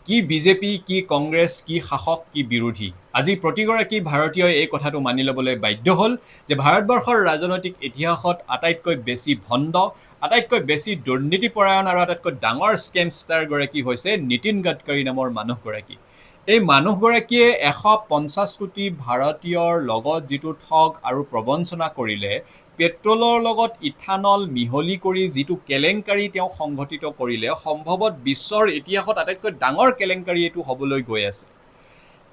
কি বিজেপি, কি কংগ্ৰেছ, কি শাসক, কি বিৰোধী, আজি প্ৰতিগৰাকী ভাৰতীয়ই এই কথাটো মানি ল'বলৈ বাধ্য হ'ল যে ভাৰতবৰ্ষৰ ৰাজনৈতিক ইতিহাসত আটাইতকৈ বেছি ভণ্ড, আটাইতকৈ বেছি দুৰ্নীতিপৰায়ণ আৰু আটাইতকৈ ডাঙৰ স্কেমষ্টাৰগৰাকী হৈছে নীতিন গাডকাৰী নামৰ মানুহগৰাকী। এই মানুহগৰাকীয়ে 150 কোটি ভাৰতীয়ৰ লগত যিটো ঠগ আৰু প্ৰবঞ্চনা কৰিলে, পেট্ৰলৰ লগত ইথানল মিহলি কৰি যিটো কেলেংকাৰী তেওঁ সংঘটিত কৰিলে, সম্ভৱত বিশ্বৰ ইতিহাসত আটাইতকৈ ডাঙৰ কেলেংকাৰী এইটো হ'বলৈ গৈ আছে।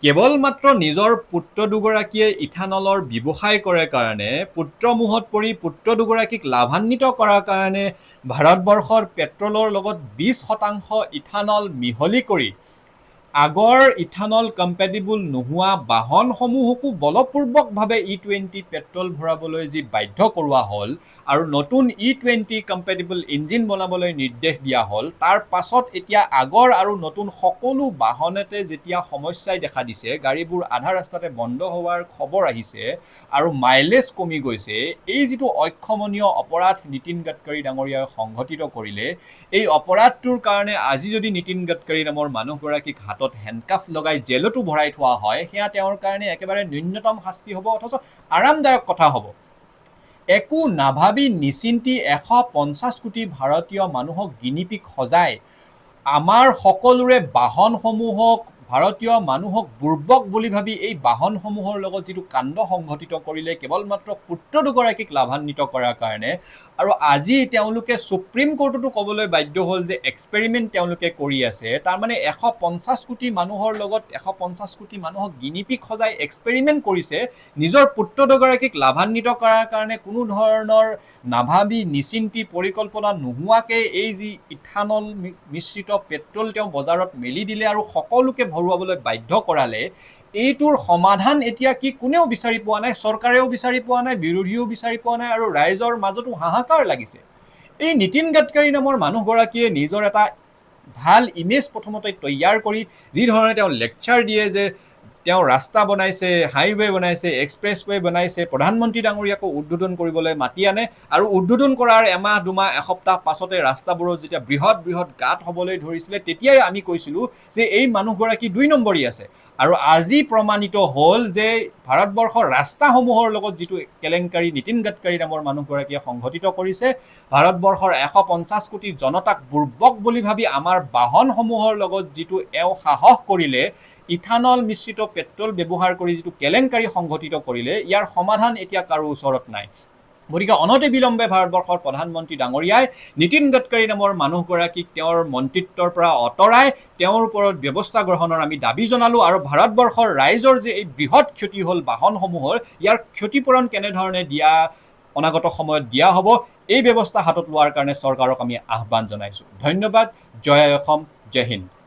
কেৱল মাত্ৰ নিজৰ পুত্ৰ দুগৰাকীয়ে ইথানলৰ ব্যৱসায় কৰে কাৰণে, পুত্ৰ মোহত পৰি পুত্ৰ দুগৰাকীক লাভান্বিত কৰাৰ কাৰণে ভাৰতবৰ্ষৰ পেট্ৰলৰ লগত 20% ইথানল মিহলি কৰি আগৰ ইথানল কম্পেটিবল নোহোৱা বাহনসমূহকো বলপূৰ্বকভাৱে ই 20 পেট্ৰল ভৰাবলৈ যি বাধ্য কৰোৱা হ'ল আৰু নতুন ই 20 কম্পেটিবল ইঞ্জিন বনাবলৈ নিৰ্দেশ দিয়া হ'ল, তাৰ পাছত এতিয়া আগৰ আৰু নতুন সকলো বাহনতে যেতিয়া সমস্যাই দেখা দিছে, গাড়ীবোৰ আধা ৰাস্তাতে বন্ধ হোৱাৰ খবৰ আহিছে আৰু মাইলেজ কমি গৈছে, এই যিটো অক্ষমনীয় অপৰাধ নীতিন গাডকাৰী ডাঙৰীয়াই সংঘটিত কৰিলে, এই অপৰাধটোৰ কাৰণে আজি যদি নীতিন গাডকাৰী নামৰ মানুহগৰাকীক হাতত হেণ্ডকাফ লগাই জেলতো ভৰাই থোৱা হয়, সেয়া তেওঁৰ কাৰণে একেবাৰে ন্যূনতম শাস্তি হ'ব, অথচ আৰামদায়ক কথা হ'ব। একো নাভাবি নিচিন্তি 150 কোটি ভাৰতীয় মানুহক গিনিপিগ সজাই আমাৰ সকলোৰে বাহনসমূহক, ভাৰতীয় মানুহক বুৰ্বক বুলি ভাবি এই বাহনসমূহৰ লগত যিটো কাণ্ড সংঘটিত কৰিলে কেৱল মাত্ৰ পুত্ৰ দুগৰাকীক লাভান্বিত কৰাৰ কাৰণে, আৰু আজি তেওঁলোকে সুপ্ৰিম কোৰ্টতো ক'বলৈ বাধ্য হ'ল যে এক্সপেৰিমেণ্ট তেওঁলোকে কৰি আছে। তাৰমানে 150 কোটি মানুহৰ লগত, 150 কোটি মানুহক গিনিপিগ সজাই এক্সপেৰিমেণ্ট কৰিছে নিজৰ পুত্ৰ দুগৰাকীক লাভান্বিত কৰাৰ কাৰণে। কোনো ধৰণৰ নাভাবি নিচিন্তি, পৰিকল্পনা নোহোৱাকৈ এই যি ইথানল মিশ্ৰিত পেট্ৰল তেওঁ বজাৰত মেলি দিলে আৰু সকলোকে ভৰুৱাবলৈ বাধ্য কৰালে, এইটোৰ সমাধান এতিয়া কি কোনেও বিচাৰি পোৱা নাই। চৰকাৰেও বিচাৰি পোৱা নাই, বিৰোধীয়েও বিচাৰি পোৱা নাই আৰু ৰাইজৰ মাজতো হাহাকাৰ লাগিছে। এই নীতিন গাডকাৰী নামৰ মানুহগৰাকীয়ে নিজৰ এটা ভাল ইমেজ প্ৰথমতে তৈয়াৰ কৰি যি ধৰণে তেওঁ লেকচাৰ দিয়ে যে তেওঁ ৰাস্তা বনাইছে, হাইৱে বনাইছে, এক্সপ্ৰেছৱে বনাইছে, প্ৰধানমন্ত্ৰী ডাঙৰীয়াকো উদ্বোধন কৰিবলৈ মাতি আনে আৰু উদ্বোধন কৰাৰ এমাহ, 2 মাহ, এসপ্তাহ পাছতে ৰাস্তাবোৰত যেতিয়া বৃহৎ বৃহৎ গাঁত হ'বলৈ ধৰিছিলে, তেতিয়াই আমি কৈছিলোঁ যে এই মানুহগৰাকী দুই নম্বৰী আছে। আৰু আজি প্ৰমাণিত হ'ল যে ভাৰতবৰ্ষৰ ৰাস্তাসমূহৰ লগত যিটো কেলেংকাৰী নীতিন গাডকাৰী নামৰ মানুহগৰাকীয়ে সংঘটিত কৰিছে, ভাৰতবৰ্ষৰ 150 কোটি জনতাক বুৰ্বক বুলি ভাবি আমাৰ বাহনসমূহৰ লগত যিটো এওঁ সাহস কৰিলে, ইথানল মিশ্ৰিত পেট্ৰল ব্যৱহাৰ কৰি যিটো কেলেংকাৰী সংঘটিত কৰিলে, ইয়াৰ সমাধান এতিয়া কাৰো ওচৰত নাই। গতিকে অনতিবিলম্বে ভাৰতবৰ্ষৰ প্ৰধানমন্ত্ৰী ডাঙৰীয়াই নীতিন গাডকাৰী নামৰ মানুহগৰাকীক তেওঁৰ মন্ত্ৰিত্বৰ পৰা আঁতৰাই তেওঁৰ ওপৰত ব্যৱস্থা গ্ৰহণৰ আমি দাবী জনালোঁ। আৰু ভাৰতবৰ্ষৰ ৰাইজৰ যে এই বৃহৎ ক্ষতি হ'ল বাহনসমূহৰ, ইয়াৰ ক্ষতিপূৰণ কেনেধৰণে দিয়া অনাগত সময়ত দিয়া হ'ব, এই ব্যৱস্থা হাতত লোৱাৰ কাৰণে চৰকাৰক আমি আহ্বান জনাইছোঁ। ধন্যবাদ। জয় অসম, জয় হিন্দ।